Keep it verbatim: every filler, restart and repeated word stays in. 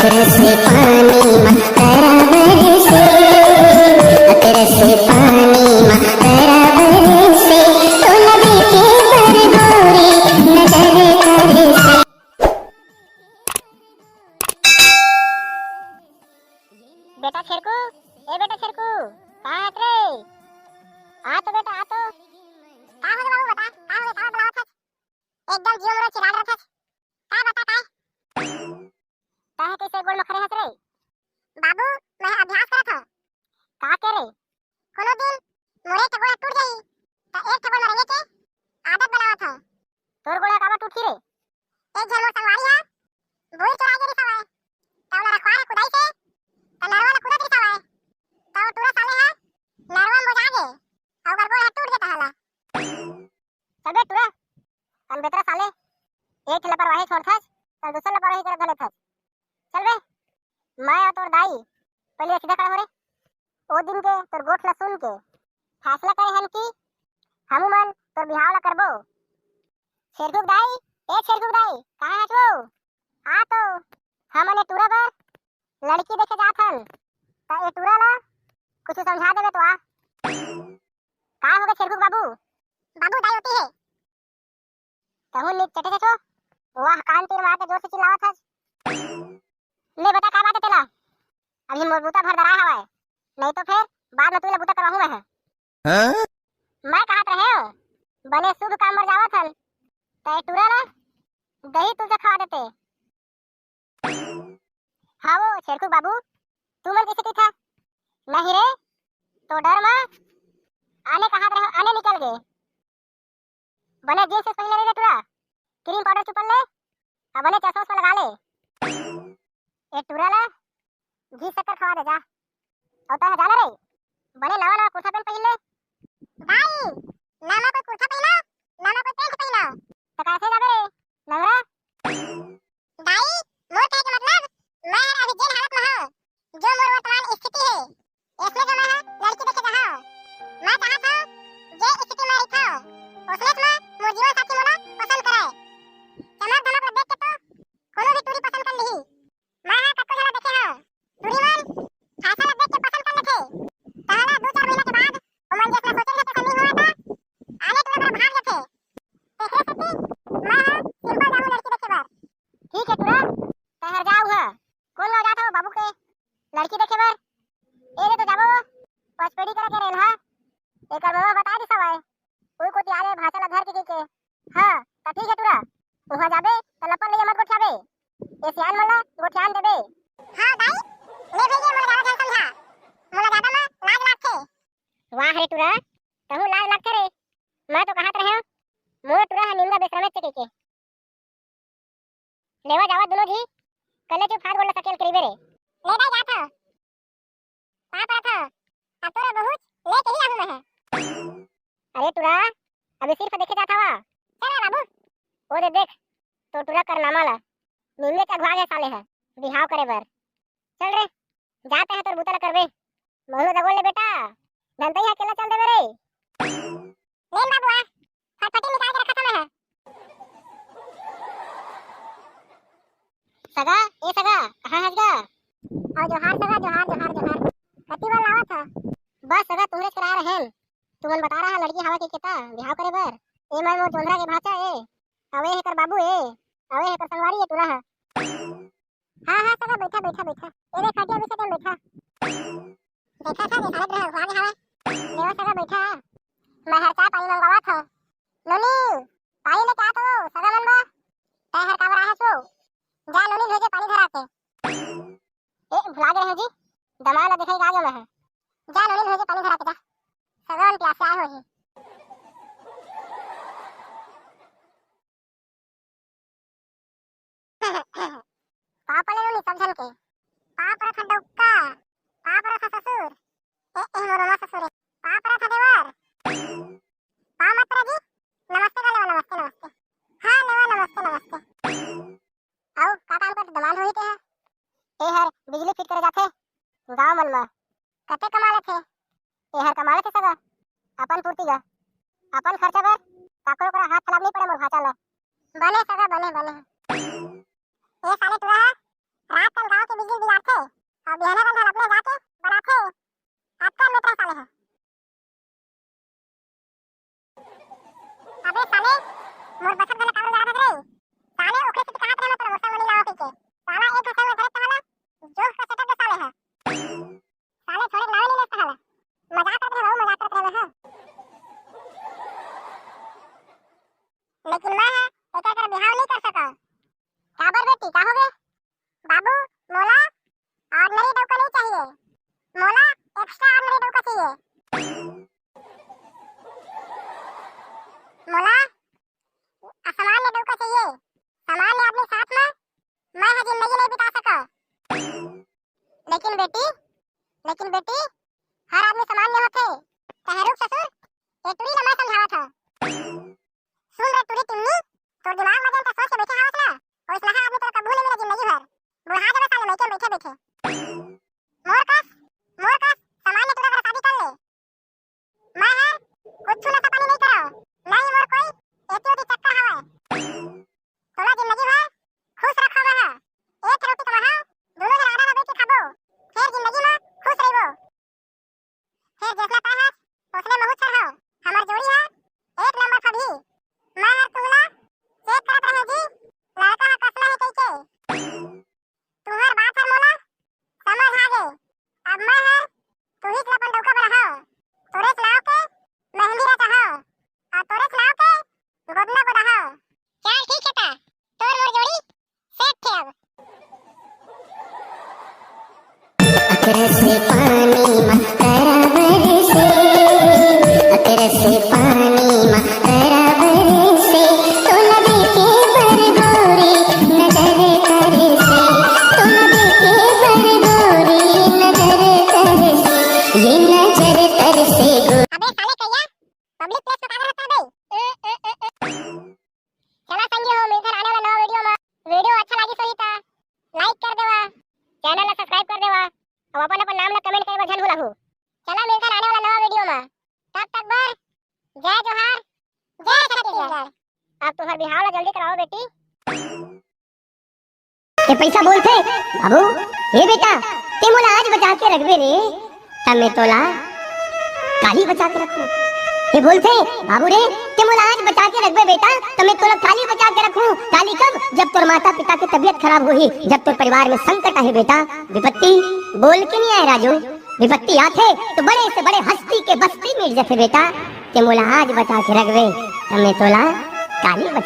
अकरस पानी मा तरा बरसे, अकरस पानी मा तरा बरसे, तोला देखे बर गोरी नजर करसे। बेटा छेरकू, ए बेटा छेरकू, कहाँ हस रे? आ तो बेटा, आ तो। का होगे बाबू, बता, का होगे, का बलावत हस? एकदम जियो मोरो चिल्लात रथस। का बता, काय? तैं कइसे गोड़ म खड़े हस रे? बाबू, मैं अभ्यास करत हंव। का के रे? कोनो दिन मोरे एक ठो गोड़ टूट जाही, त एक ठो गोड़ म रेंगे के आदत बनावत हंव। तोर गोड़ ह काबर टूटही रे? एक झन मोर संगवारी ह भुइं चोरा गे रिहिस हवय, त ओला रखवाय हे कुदाई से, त नरवा ल कुदत रिहिस हवय, त ओ टूरा साले ह नरवा म बोजा गे, अउ ओकर गोड़ ह टूट गे तहां ला। चल बे टूरा, अनबेतरा साले, एक ठे लापरवाही छोड़थस, त दूसर लापरवाही करत घलो थस। चल बे, मैं अउ तोर दाई पहिले सीधा खड़ा हो रे। ओ दिन के तोर गोठ ला सुन के फैसला करे हन कि हमू मन तोर बिहाव ला करबो। छेरगुक दाई, ए छेरगुक दाई, कहाँ हस वो? आ तो, हमन ए टूरा बर लड़की देखे जात हन, त ए टूरा ला कुछ समझा देबे तो आ। का होगे छेरगुक बाबू? बाबू दाई ओती हे। तहूं नीक चटे छो। वाह, कान तीर मार के जोर से चिल्लावत हस। ले बता का बात हे तेला? अभी मोर बूता भर डरा हवय, नहीं तो फिर बाद में तू ले बूता करवाहूं मैं ह। हाँ? मैं कहत रहेंव, बने शुभ काम बर जावत हन, त ए टूरा ला दही तुलसा खवा देते। हाँ वो छेरकू बाबू, तू मन कइसे कहिथा? नहीं रे, तो डर म आने कहत रहे, आने निकल गे। बने जींस पहन ले रे टूरा, क्रीम पाउडर चुपल ले, अउ बने चश्मा उश्मा लगा ले। ए टूरा ला घी शक्कर खवा दे जा। अउ तैं ह जा ना रे, बने नवा नवा कुर्ता पैंट पहिन ले। दाई, ना मैं कोई कुर्ता पहिना, ना मैं कोई पैंट पहिना। त कैसे जाबे रे, लंगड़ा? दाई, मोर कहे के मतलब, मैं हर अभी जेन हालत में हूँ, जो मोर वर्तमान स्थिति है, इसमें जो मैं हर लड़की देखे जहाँ, मैं चाहत हूँ, जे स्थिति में रहिथो, उसने में मोर जीवन साथी मोला पसंद करे। चमक धमक ला देख के तो कोनो भी टूरी पसंद कर लिही। मैं ह कतको झन ला देखे हंव, टूरी मन फैशन ला देख के पसंद कर लेथे। तहां ला दू चार महीना के बाद ओमन जइसना सोचे रहिथे तइसना नइ होवय त आने टूरा करा भाग जथे। तेखरे सेती मैं ह सिंपल जाहूं लड़की देखे बर। ठीक हे टूरा, तैं हर जा उहां। कोन गांव जात हव बाबू के लड़की देखे बर? ए दे तो जाबो, पचपेड़ी करा के रेलहा। एकर ममा बता दिस हवय। उही कोती आरे भांचा ला धर के कहिके। हाँ, त ठीक हे टूरा। उहाँ जाबे, त लपन लइया मत गोठियाबे। ए सियान मन ला गोठियान देबे। हाँ दाई, ले भइया, मोला जादा झन समझा। मोला जादा म लाज लागथे। वाह रे टूरा, तहूँ लाज लागथे रे। मैं तो कहत रहेंव, मोर टूरा ह निंदा बेसरमेच कहिके। लेवा जावा दुनो झी, कल्ले चुप हाथ गोड़ ला सकेल के रहिबे रे। ले दाई जात हंव। पाँव परत हंव। अब तोर बहुत लेके ही आहूं मैं ह। अरे टूरा, अभी सिर्फ देखे जात हवा। चल रे बाबू। ओ दे देख, तो टूरा करनामा ला। निम्ने चघवा गे साले ह, बिहाव करे बर। चल रे, जा तैं ह तोर बूता ला करबे। महूं ला दगोल ले बेटा, धनतई ह अकेला चल देबे रे। ले न बाबू आ, फटफटी निकाल के रखत हंव मैं ह। सगा, ए सगा, कहाँ हस गा? अउ जोहार सगा, जोहार, जोहार, जोहार। कति बर लावत ह? बस सगा, तुहरेच करा रहेन। तुमन बता रहा लड़की हवा के केता, बिहाव करे बर। ए मैं मोर जोंधरा के भांचा ए। अउ ए हेकर बाबू ए। अउ ए हेकर संगवारी ए टूरा ह। हाँ, हाँ, सगा, बइठा, बइठा, बइठा। ए दे, खटिया बिछा के बइठा। देखा था, निकालत रहे, भुला गे हवय। लेवा सगा, बइठा। मैं हर चाय पानी मंगवावत हंव। नोनी, पानी लेके आ तो, सगा मन बा। तैं हर काबर आए हस वो? जा नोनी, भेजे पानी धरा के। ए, भुला गे रहेंव जी। दमाद ला देखे गा गेंव मैं ह। जा नोनी, भेजे पानी धरा के जा। सगा मन प्यासे आए होही। पाँव परे नोनी सब झन के। पाँव परत हंव डौका, पाँव परत हंव ससुर। ए, ए मोर ओमा ससुर ए। पाँव परत हंव देवर। पाँव मत परा जी। नमस्ते कर लेवा, नमस्ते, नमस्ते। हाँ, लेवा, नमस्ते, नमस्ते। अउ का काम करथे दमाद होही तेहा? ए हर बिजली फिट करे जाथे गांव मन म। कते कमा लेथे? ए हर कमा लेथे सगा, अपन पूर्ति गा, अपन खर्चा बर काकरो करा हाथ फैलाब नइ पड़े मोर भांचा ल। बने सगा, बने, बने। ए साले टूरा ह, रात कन गांव के बिहाने बंधल अपने जाके बनाथे। आपका मित्र साले है। अबे साले, मोर बचत घले काबर लड़त रे? साले ओकरे से कहात रहे, मतलब मोर संग नइ लावा कहिके। साला एक घंटा में घरे तहला, जोश का सेटअप के साले है। साले छोड़े नावे नहीं लेता साला। मजाक करत रहे बाबू, मजाक करत रहे, हाँ। लेकिन मैं है, एकर कर बिहाव नहीं कर सका। काबर बेटी, का होगे? बाबू, मोला ordinary डउका नहीं चाहिए, मोला extraordinary डउका चाहिए। मोला असामान्य डउका चाहिए। सामान्य आदमी साथ में मैं ह जिंदगी नहीं बिता सका। लेकिन बेटी, लेकिन बेटी, हर आदमी सामान्य होथे। तहे रुक ससुर, ये टुरी ला मैं समझावत हूँ। सुन रे टुरी टिमनी, तोर दिमाग में जउन सोच के बैठे हवस ना, वइसनहा आदमी तोला कभू नहीं मिले जिंदगी भर। बुढ़ा जाबे साले मइके में बैठे बैठे। मोर कस, मोर कस सामान्य टुरा कर शादी कर ले। मैं हर कुछ नशा पानी नहीं करव, नहीं मोर कोई एती ओती चक्कर हवय। तोला जिंदगी भर खुश रखव मैं ह। एक रोटी कमाहव, दोनों झन आधा आधा बेच के खाबो, फिर जिंदगी में खुश रहिबो। हे जइसना तैं हस, ओसने महूँ हरँव। हमर जोड़ी ह एक नंबर फबही। मैं हर तुहला check करत रहेंव जी, लड़का ह कसना हे कहिके। तुहर बात हर मोला समझ आ गे। अब मैं हर तुहीच ल अपन डउका बनाहूँ। तोरेच नाव के मेहंदी रचाहूँ। अउ तोरेच नाव के गोदना गोदाहूँ। चल ठीक हे त, तोर मोर जोड़ी set हे अब। अकरस पानी मा करा बरसे, अकरस पानी मा करा बरसे, तोला देखे बर गोरी नजर तरसे, तोला देखे बर गोरी नजर तरसे, ये नजर तरसे गो- अबे साले कहिया public place में काबर रहता है बे? चला संगी हो, मिलथन आने वाला नवा video में। Video अच्छा लागिस होही त like कर देवा, channel ला subscribe कर देवा, अउ अपन अपन नाम ला comment करे बर झन भुलाहू। चला मिलथन आने वाला नवा video में, तब तक बर जय जोहार, जय छत्तीसगढ़। अब तुहर बिहाव ला जल्दी कराओ बेटी। ए पैसा बोलथे, बाबू, ए बेटा, तैं मोला आज बचा के रखबे रे, त मैं तोला काली बचा के रखहूँ। ए बोलथे, बाबू रे, तैं मोला आज बचा के रखबे बेटा, त मैं तोला काली बचा के रखहूँ। काली कब? जब तोर माता पिता के तबीयत खराब होही, जब तोर परिवार में संकट आही बेटा। विपत्ति बोल के नहीं आए राजू, विपत्ति आथे त बड़े से बड़े हस्ती के बस्ती मिट जाथे बेटा। तैं मोला आज बचा के रखबे, त मैं तोला काली बचा